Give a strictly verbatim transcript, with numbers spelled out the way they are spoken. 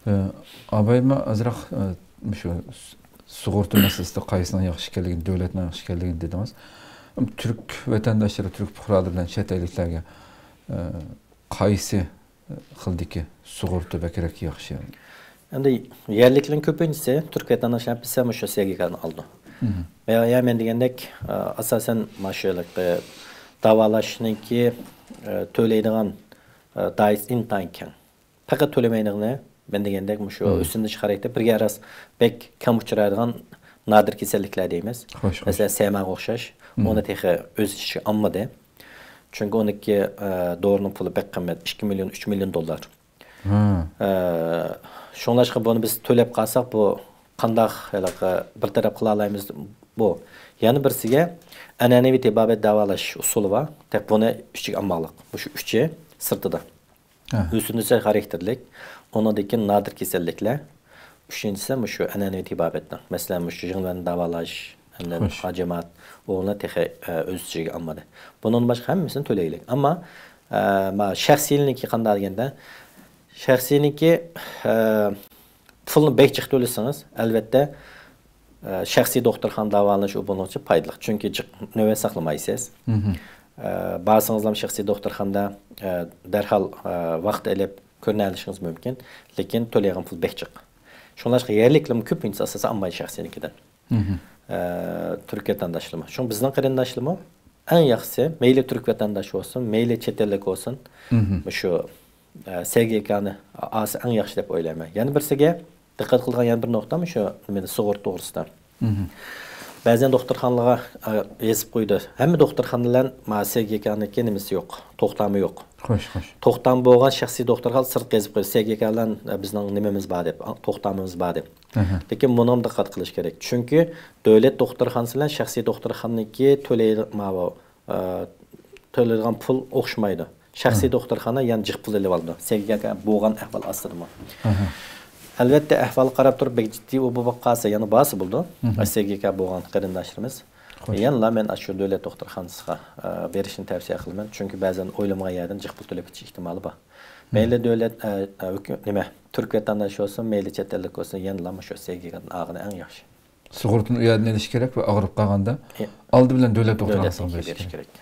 ئابايما ئازراق مۇشۇ سۇغۇرتا مەسىلىسىدە قايسىنىڭ ياخشى ئىكەنلىكىنى، دۆلەتنىڭ ياخشى ئىكەنلىكىنى دېدىڭىز. تۈرك ۋەتەنداشلىرى، تۈرك پۇقرالىرى بىلەن چەت ئەللىكلەرگە قايسى خىلدىكى سۇغۇرتا بەكرەك ياخشى؟ ئەمدى يەرلىكلەرنىڭ كۆپىنچىسى تۈرك ۋەتەنداشلار ھەممىسى مۇشۇ سىگكنى ئالىدۇ. يا مەن دېگەندەك ئاساسەن مانا شۇ داۋالاشنىڭكى تۆلەيدىغان دائىرىسى ئىنتايىن كەڭ. پەقەت تۆلىمەيدىغىنى مەن دېگەندەك مۇشۇ ئۆسۈملۈك خاراكتېر بىرگە راست بەك كەم ئۇچرايدىغان نادىر كېسەللىكلەر دەيمىز. مەسىلەن سەمەگە ئوخشاش. ئۇنى تېخى ئۆز ئىچىگە ئالمىدى. چۈنكى ئۇنىڭكى دورىنىڭ پۇلى بەك قىممەت، ئىككى مىليون، ئۈچ مىليون دوللار. شۇڭلاشقا بۇنى بىز تۆلەپ قالساق بۇ قانداق ھېلىقى بىر تەرەپ قىلالايمىز؟ بۇ. يەنە بىرسىگە ئەنئەنىۋى تېبابەت داۋالاش ئۇسۇلى بار. تەك بۇنى ئىچىگە ئالماقلىق. مۇشۇ ئۈچى سىرتىدا. ئۆسۈملۈك خاراكتېرلىك، ئۇنىڭدىن كېيىن نادىر كېسەللىكلەر، ئۈچىنچىسى مۇشۇ ئەنئەنىۋى تېبابەتنىڭ، مەسىلەن مۇشۇ يىڭنىنى داۋالاش، ئەمدى ھاجىمات، ئۇنى تېخى ئۆز ئىچىگە ئالمىدى. بۇنىڭدىن باشقا ھەممىسىنى تۆلەيلى. ئەمما شەخسىينىڭكى قانداق دېگەندە، شەخسىينىڭكى پۇلنى بەك جىق تۆلىسىڭىز، ئەلۋەتتە شەخسىي دوختۇرخانىدا داۋالىنىش ئۇ بۇنىڭچە پايدىلىق، چۈنكى جىق نۆۋەت ساقلىمايسىز. بارسىڭىزلا شەخسىي دوختۇرخانىدا دەرھال ۋاقىت ئېلىپ كۆرۈنەلىشىڭىز مۇمكىن، لېكىن تۆلەيدىغان پۇل بەك جىق. شۇڭلاشقا يەرلىكلەرمۇ كۆپىنچىسى ئاساسەن ئالمايدۇ شەخسىينىڭكىدىن. تۈرك ۋەتەنداشلىرىمۇ. شۇڭا بىزنىڭ قېرىنداشلىرىمۇ ئەڭ ياخشىسى، مەيلى تۈرك ۋەتەنداش بولسۇن، مەيلى چەت ئەللىك بولسۇن، مۇشۇ سىگكنى ئالسا ئەڭ ياخشى دەپ ئويلايمەن. يەنە بىرسىگە دىققەت قىلىدىغان يەنە بىر نۇقتام شۇ نېمىنى، سۇغۇرتا توغرىسىدا. بەزەن دوختۇرخانىلارغا يېزىپ قويىدۇ. ھەممە دوختۇرخانا بىلەن ما سىگكنىڭكى نېمىسى يوق، توختامى يوق. خوش، خوش. توختامى بولغان شەخسىي دوختۇرخانا سىرتقا يېزىپ قويىدۇ. سىگك بىلەن بىزنىڭ نېمىمىز بار دەپ، توختامىمىز بار دەپ. لېكىن بۇنىڭغا دىققەت قىلىش كېرەك. چۈنكى دۆلەت دوختۇرخانىسى بىلەن شەخسىي دوختۇرخانىنىڭكى تۆلەيدىغان، ماۋۇ، ئە، تۆلەيدىغان پۇل ئوخشىمايدۇ. شەخسىي دوختۇرخانا يەنە جىق پۇل ئېلىۋالىدۇ، سىگك بولغان ئەھۋال ئاستىدىمۇ. ئەلۋەتتە، ئەھۋالغا قاراپ تۇرۇپ بەك جىددىي ئۇ بولۇپ قالسا يەنە بارسا بولىدۇ. سىگك بولغان قېرىنداشلىرىمىز. يەنىلا مەن ئاشۇ دۆلەت دوختۇرخانىسىغا، ئە، بېرىشنى تەۋسىيە قىلىمەن. چۈنكى بەزەن ئويلىمىغان يەردىن جىق پۇل تۆلەپ كېتىش ئېھتىمالى بار. مەيلى دۆلەت، ئە، ئە، ھۆكۈ-، نېمە، تۈرك ۋەتەنداشى بولسۇن، مەيلى چەت ئەللىك بولسۇن، يەنىلا مۇشۇ سىگكدىن ئالغىنى ئەڭ ياخشى. سۇغۇرتىنى ئۇ يەردىن ئېلىش كېرەك ۋە ئاغرىپ قالغاندا ئالدى بىلەن دۆلەت دوختۇرخانىسىغا بېرىش كېرەك.